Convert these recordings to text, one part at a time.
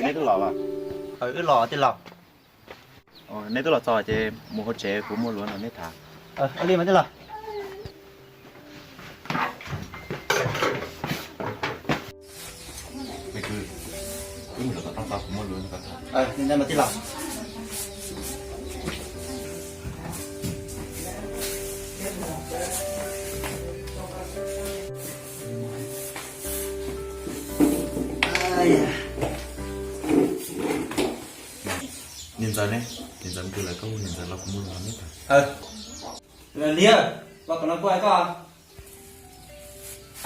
Neb twb los los? Wb los tij laug. Neb twb los txog ces mus hauv tsev, kuv muaj lus nrog neb tham. Ua li mas tij laug. Me kwv, wb mus lawm tom roob tod, kuv muaj lus nrog koj tham. Li ntawd mas tij laug. Niam ntxawm ne? Niam ntxawm mus twg lawm? Koj hu niam ntxawm los kuv muaj lus nrog neb tham. Liab, los tom no kuv hais koj.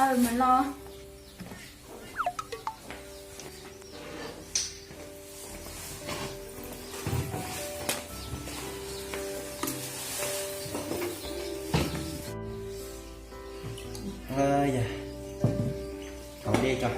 Aw, mas los. Haus dej tso.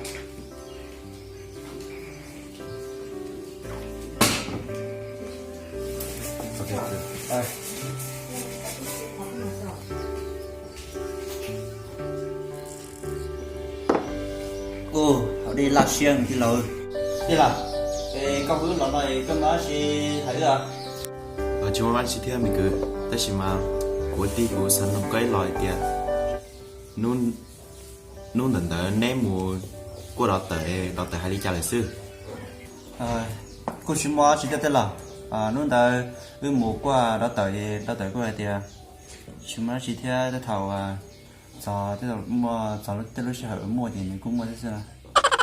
Ua, haus dej laj siab tij laug. Tij laug, es koj hu wb los no es koj muaj dab tsi hais wb? Tsis muaj dab tsi thiab me kwv, tab sis mas kuv ua tij kuv xav nug koj ib los hais tias hnub ntawm ntawd neb mus kuaj dov tawm, dov tawm hais li cas lawm xwb? Kuj tsis muaj dab tsi thiab tij laug. Hnub ntawd wb mus kuaj dov tawm es dov tawm kuj hais tias tsis muaj dab tsi thiab, tej thaum txog tej lub sij hawm muaj ces nws kuj muaj xwb xwb,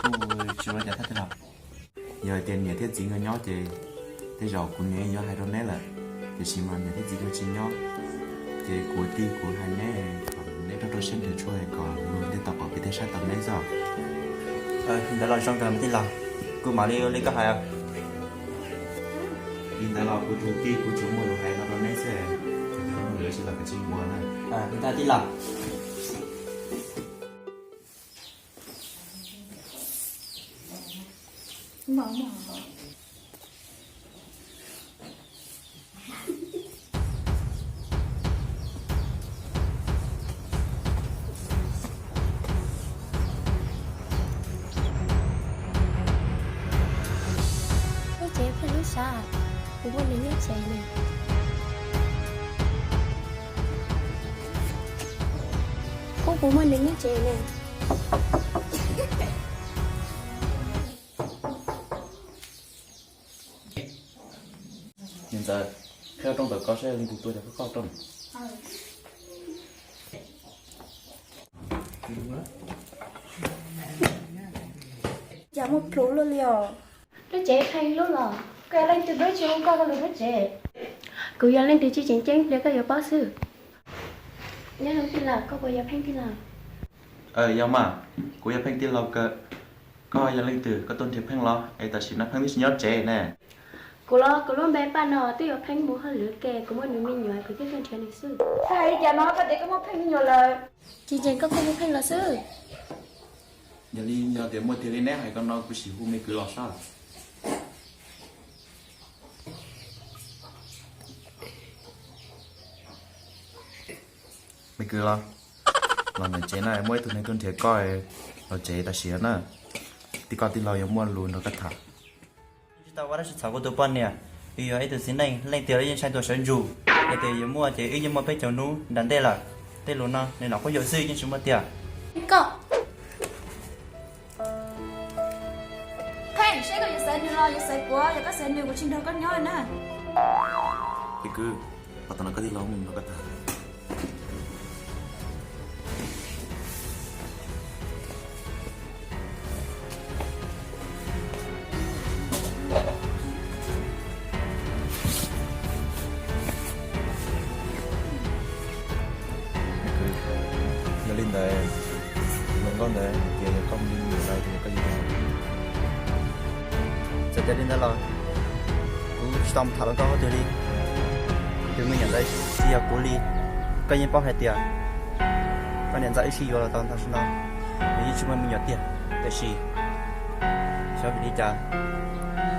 kuj tsis ua li cas thiab tij laug. Yog hais tias niam thiab txiv nkawd nyob ces tej zaum kuv niam yuav hais rau neb lawm, tiam sis mas niam thiab txiv nkawd tsis nyob, ces kuv ua tij kuv hais neb kom neb rau rau siab nrhiav tshuaj kom luag thiaj tau pom kev thiab saib taus neb xwb. Li ntawd los zoo kawg tij laug, kuv mam li ua li koj hais. Li ntawd los kuv tus tij kuv tsuas muaj lus hais no rau neb xwb, yog muaj lwm tsi los kav tsij ua na. Li ntawd tij laug. Lub tsev pheej lub sab, kuv muaj nws nyob tsev ne. Kuv, kuv muaj nws nyob tsev ne. Niam ntxawm, qhib rooj ntawm ko saib leej twg tuaj cov khaub khoj rooj. Cas muaj plhu luaj li os? Lub tsev pheej lub los koj yog leej twg, koj tsis hu koj lub tsev? Kuv yog leej twg tsis tseem ceeb pliag koj yuav paub xwb. Nyob zoo tij laug, koj puas yog Pheej tij laug? Yog mas, kuv yog Pheej tij laug kawg. Koj yog leej twg, koj tuaj nrhiav Pheej los es tam sim no Pheej twb tsis nyob tsev ne? Kuv los kuv lub npe Paj no twb yuav Pheej mus hauj lwm ke, kuv muaj nws me nyuam kuv thiaj tuaj nrhiav nws xwb. Koj hais li cas no, koj tias koj muaj Pheej me nyuam lawm? Tsis ntseeg koj kuj hu Pheej los xwb. Yog li yog tias muaj tiag li neb hais ko no kuv sim hu me kwv los saib. Me kwv los, los ntawm tsev na, muaj ib tug neeg tuaj nrhiav koj los tsev tam sim na. Tij, koj tij laug yuav muaj lus nrog koj tham. Tsis tau ua dab tsi txhaum kuv tus poj niam, wb yog ib tug txiv neej, leej twg los yeej ntshai tuaj sawv ntsug. Yog tias yuav muaj ces wb yeej muaj peb caug hnub nram ntej lawm. Tej lus no nws nom quab yuam xwb yeej tsis muaj tiag. Koj, Pheej, seb koj yuav xaiv nws los yuav xaiv kuv, yog koj xaiv nws kuv tsis nrog koj nyob na. Kwv, los tom no koj tij laug mus nrog koj tham. Li ntawd los kuv tsis tau mus tham hluas nkauj qhov twg li. Tus me nyuam ntawd tsis yog kuv li. Koj yeej paub hais tias koj niam ntxawm wb sib yuav los tau ntau zaus no, nws yeej tsis muaj me nyuam tiag. Tiam sis xyov vim li cas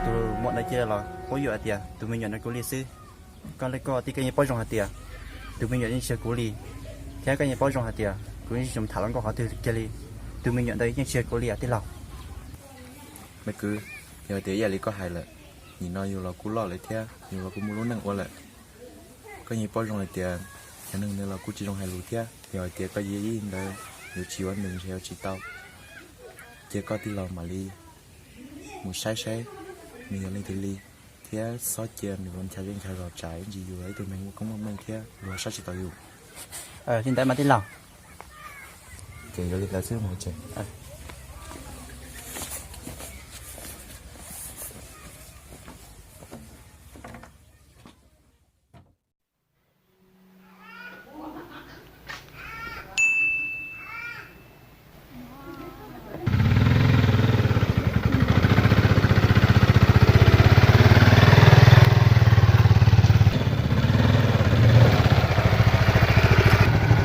tus muam ntawd cia li los quab yuam hais tias tus me nyuam no kuv li xwb. Koj li koj tij koj yeej paub zoo hais tias tus me nyuam yeej tsis yog kuv li, thiab koj yeej paub zoo hais tias kuv yeej tsis mus tham hluas nkauj qhov twg kiag li. Tus me nyuam ntawd yeej tsis yog kuv li tij laug. Me kwv, yog tias ib yam li koj hais lawm, nim no yus los kuj loj lawm thiab yus los kuj muaj lub neej ua lawm. Koj yeej paub zoo hais tias cov neeg ntawd los kuj tsis zoo hais lus thiab. Yog hais tias koj ib ntawd yuav tsis yuav nws ntshe yuav tsis tau. Cia koj tij laug mam li mus saib saib nws yog leej twg li, thiab txhob cia nws ua ncha zej ncha zos tsam ib ntsis yus ib tug neeg muaj koob muaj meej thiab luag saib tsis taus yus. Li ntawd mas tij laug. Ces yuav li ntawd xwb mus tsev.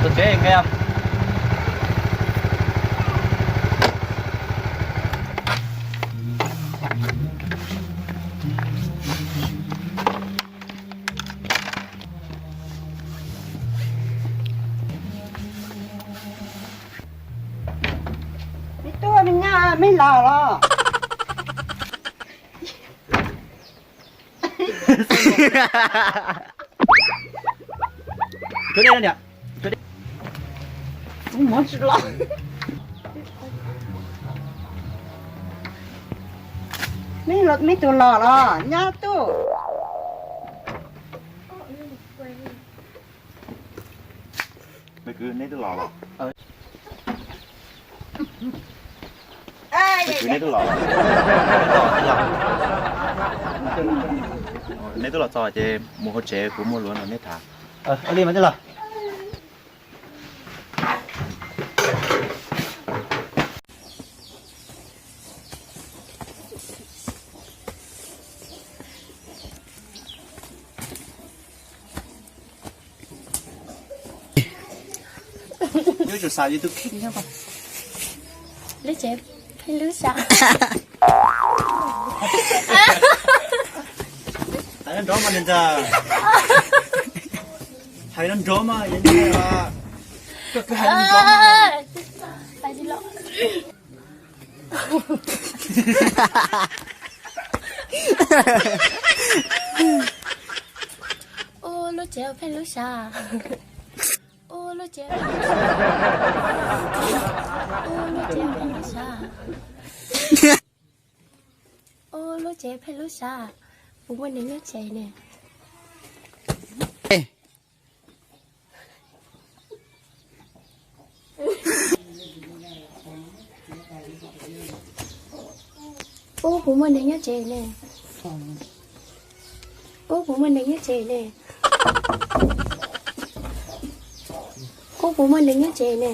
Tus tsev nqe. Me tub me nyab, mej los los? Cov dej no niam, cov dej. Kuv mus tsis los. Mej los, mej tus los los nyab tub. Me kwv, neb twb los los? Me kwv, neb twb los los? Neb twb los txog ces mus hauv tsev, kuv muaj lus nrog neb tham. Ua li mas tij laug. Yuav tsum xav yus tus kheej thiab. Lub tsev pheej lub xya. Hais nrov mas niam ntxawm. Hais nrov mas yog koj kwv hais nrov mas. Ua lub tsev pheej lub xya. Ua lub tsev, ua lub tsev pheej lub xya. Ua lub tsev pheej lub xya. Puas muaj neeg nyob tsev ne? Ub, puas muaj neeg nyob tsev ne? Ub, puas muaj neeg nyob tsev ne? Ub, puas muaj neeg nyob tsev ne?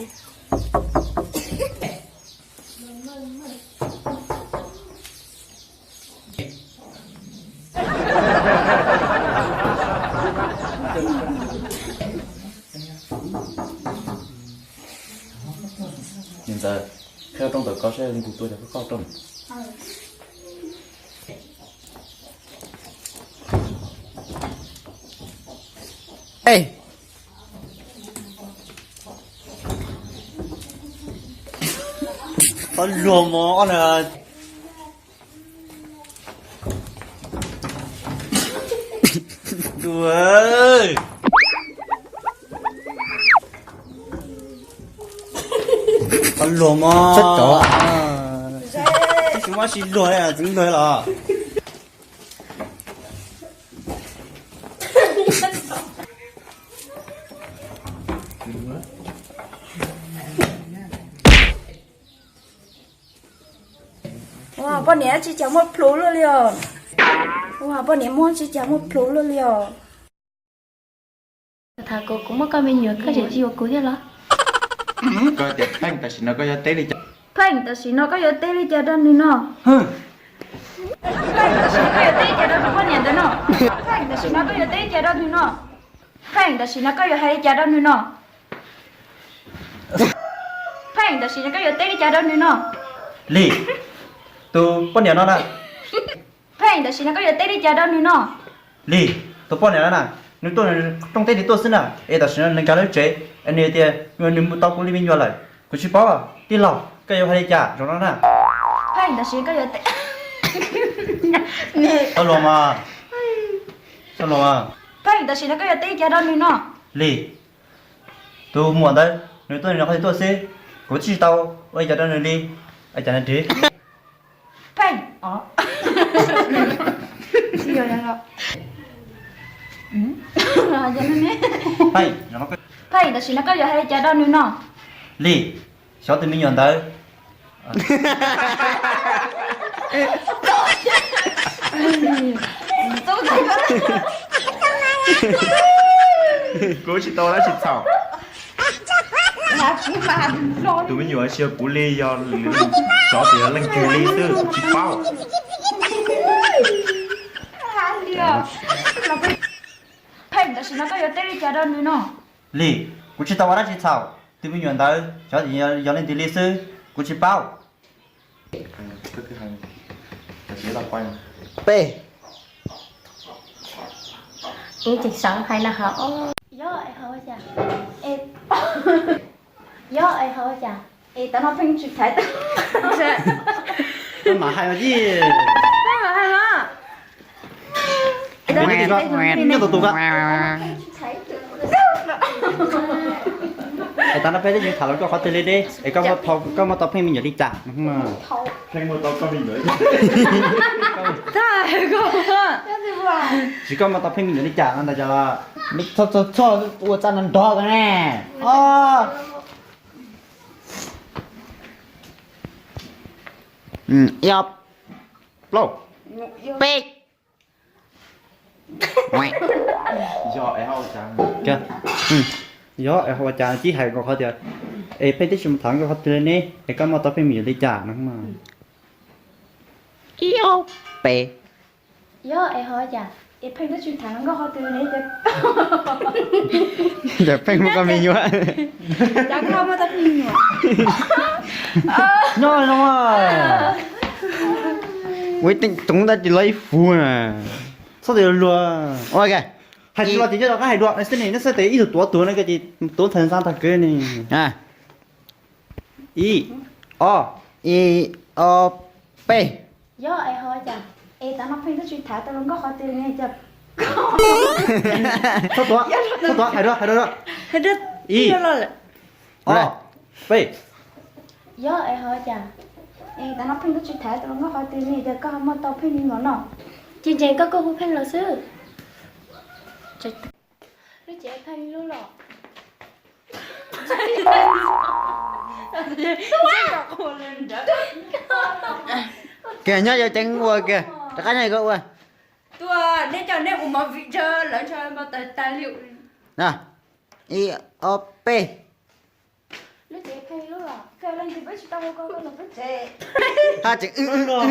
Niam ntxawm, qhib rooj ntawm ko seb leej twg tuaj cov qhib rooj. Qhov luag mos ob na. Dua. Qhov luag mos. Tab sis muab sib luag txeev luag los. Ua poj niam tsis cas muaj plhus luaj li os. Ua poj niam muaj tsis cas muaj plhus luaj li os. Tham kuv, kuv muaj koj me nyuam koj tseem tsis yuav kuv thiab los? Koj tias pheej tam sim no koj yuav teb li cas? Pheej tam sim no koj yuav teb li cas rau nws no? Pheej, tam sim no koj yuav teb li cas rau tus poj niam ntawd no? Pheej, tam sim no koj yuav teb li cas rau nws no? Pheej, tam sim no koj yuav hais li cas rau nws no? Pheej, tam sim no koj yuav teb li cas rau nws no? Lis, tus poj niam no na. Pheej, tam sim no koj yuav teb li cas rau nws no? Lis, tus poj niam no na, nws tuaj nws rooj teb nws tuaj xwb na, es tam sim no nws nkag lub tsev, es nws tias nws mus tau kuv li me nyuam lawm, kuv tsis paub. Tij laug, koj yuav hais li cas zaum no na? Pheej, tam sim no koj yuav teb, txhob luag mas, txhob luag mas. Pheej, tam sim no koj yuav teb li cas rau nws no? Lis, tus muam ntawd nws tuaj nws qhov twg tuaj xwb, kuv tsis tau ua li cas rau nws li, ua cas nws ris. Pheej, Pheej, tam sim no koj yuav hais li cas rau nws no? Lis, xyov tus me nyuam ntawd. Kuv tsis tau dab tsi txhaum. Tus me nyuam tsis yog kuv li, yog xyov tias yog leej twg li xwb kuv tsis paub. Pheej, tam sim no koj yuav teb li cas rau nws no? Lis, kuv tsis tau ua dab tsi txhaum, tus me nyuam ntawd xyov yog leej twg li xwb kuv tsis paub. Peb. Ib tseem xav hais na hos. Yog es hais ua cas? Yog es hais ua cas? Es tav no pheej tsis thaiv tau. Koj mam hais mas tij. Koj mam hais mas. Nyob tus tus ko. Es tav no peb twb tsis tham los koj qhov twg li ne, es koj muaj tau pheej me nyuam li cas? Tsis koj muaj tau pheej me nyuam li cas no ntag. Txhob txhob ua txaj no nrov ko ne. Ib, ob, plaub, peb. Yog es hais ua cas, tib hais nkauj qhov tias, es pheej twb tsis mus tham nkauj qhov twg li ne, es koj muaj tau pheej me nyuam li cas no. Ib, ob, peb. Yog es hais ua cas, es pheej twb tsis tham nkauj qhov twg li ne, cas pheej muaj koj me nyuam. Cas koj muaj tau pheej me nyuam. Nyob no, ua teej toob tab tis los ib fuv na. Txhob tias luag. Ua ke, hais tsis los ces nyob rau qab hais dua xwb ne, neb xav tias ib tug tuav tuag no ces tuav ntxhais ntxa tag kev ne. Ib, ob, ib, ob, peb. Yog es hais cas, es tav no pheej twb tsis tham tau nkauj qhov twg ne, cas. Txhob tuav, txhob tuav, hais dua, hais dua. Ib, ob, peb. Yog es hais cas, es tav no pheej twb tsis tham tau nkauj qhov twg ne, cas koj ho muaj tau pheej me nyuam no. Ces ntseeg koj koj hu pheej los xwb. Lub cev pheej lub los. Kiag nyob yau ceev ua kiag, rov qab nyob ko ua. Tuaj, nej coj nej ua movie ntshe lawv ntshe mus tas tas li. Ib, ob, peb. Lub cev pheej lub los, koj leej twg peb tsis tau ua koj los peb tsev. Hab tseem, twb tsis loj,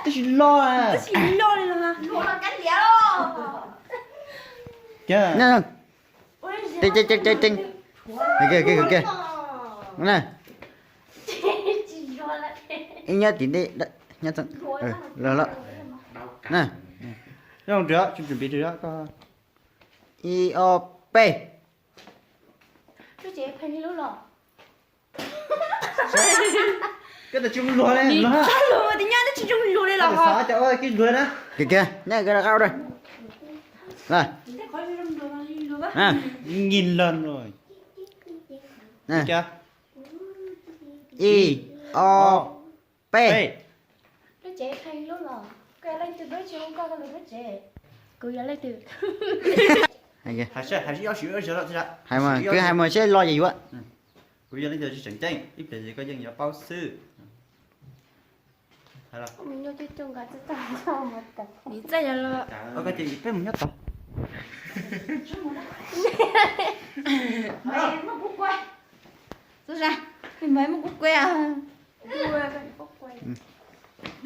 twb tsis loj li los. Ib nyob tim ntej, nyob, los los. Ib, ob, peb. Koj tas tsis luag li, luag. Koj tas tsis luag li los. Kiag kiag, nyob koj rov qab ua. Nyiam los. Ib, ob, peb. Lub cev pheej lub los, koj leej twg peb tsis ua koj los peb tsev. Kuv yog leej twg? Hais mas, kwv hais mas seb loj ces yuav. Kuv yog leej twg tsis tseem ceeb, ib pliag ces koj yeej yuav paub xwb. Hais los. Mus nyuaj coj coj nqa txaj txaj mus tod. Nws txaj yog los. Koj ces peb mus nyob tod. Muab kuv kuaib. Txhob za, muab kuv kuaib.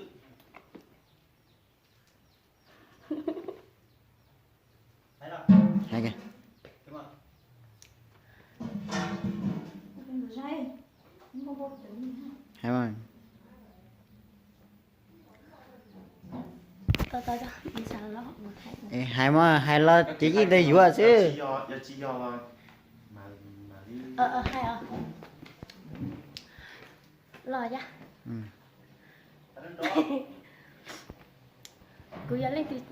xwb. Hais kawg. Hais mas. Hais mas, hais los ces ib ntawd yuav xwb. Los ya. Kuv yog leej twg?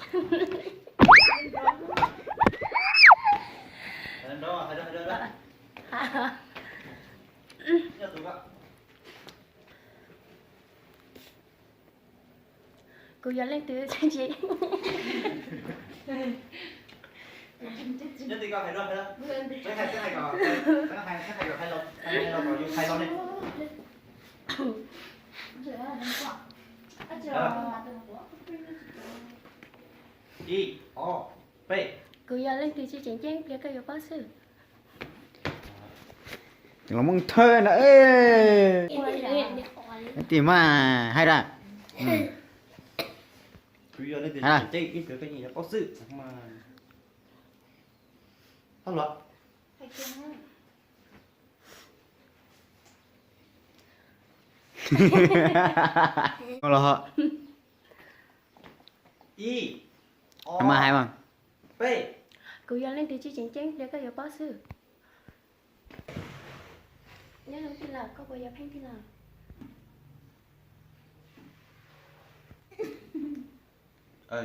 Kuv yog leej twg? Ib, ob, peb. Kuv yog leej twg tsis tseem ceeb, pliag koj yuav paub xwb. Los Hmoob thawj na. Tim mas hais da. Kuv yog leej twg tsis tseem ceeb, ib pliag koj yeej yuav paub xwb. Hab luam. Ib, mas hais mas. Peb. Kuv yog leej twg tsis tseem ceeb, pliag koj yuav paub xwb. Nyob zoo tij laug, koj puas yog Pheej tij laug?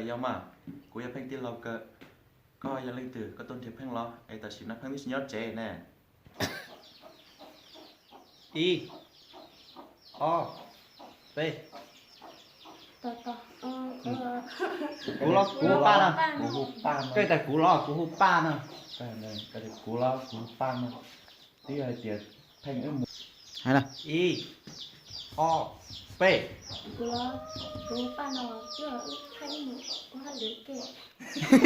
Yog mas, kuv yog Pheej tij laug kawg. Koj yog leej twg? Koj tuaj nrhiav Pheej los es tam sim no Pheej twb tsis nyob tsev ne? Ib, ob, peb. Kuv los kuv hu Paj no. Koj tias kuv los kuv hu Paj no. Kuv los kuv hu Paj no. Twb yog hais tias Pheej wb mus. Ib, ob, peb. Kuv los kuv hu Paj no, twb yog wb Pheej wb mus ua hauj lwm ke. Twb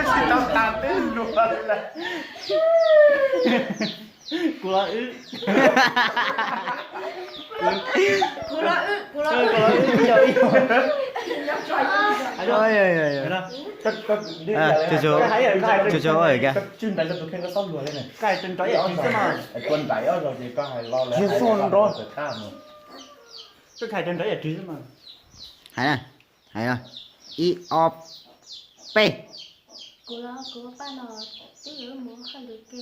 tsis tau tas twb luag lawm. Kuv los wb. Kuv los wb, kuv los wb. Hais na, hais na. Ib, ob, peb. Kuv los kuv Paj no, twb yog wb mus hauj lwm ke.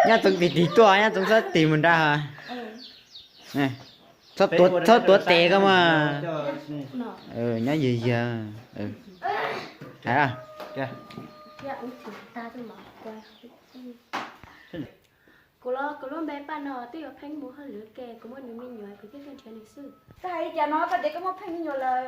Nyab Txoov tig tig tuaj, Nyab Txoov txhob tig mus nrad. Txhob tuav tes koj mas. Nyob yag yag. Hais. Kuv los kuv lub npe Paj no, twb yog Pheej mus hauj lwm ke, kuv muaj nws me nyuam, kuv thiaj tuaj nrhiav nws xwb. Koj hais li cas no, koj tias koj muaj Pheej me nyuam lawm.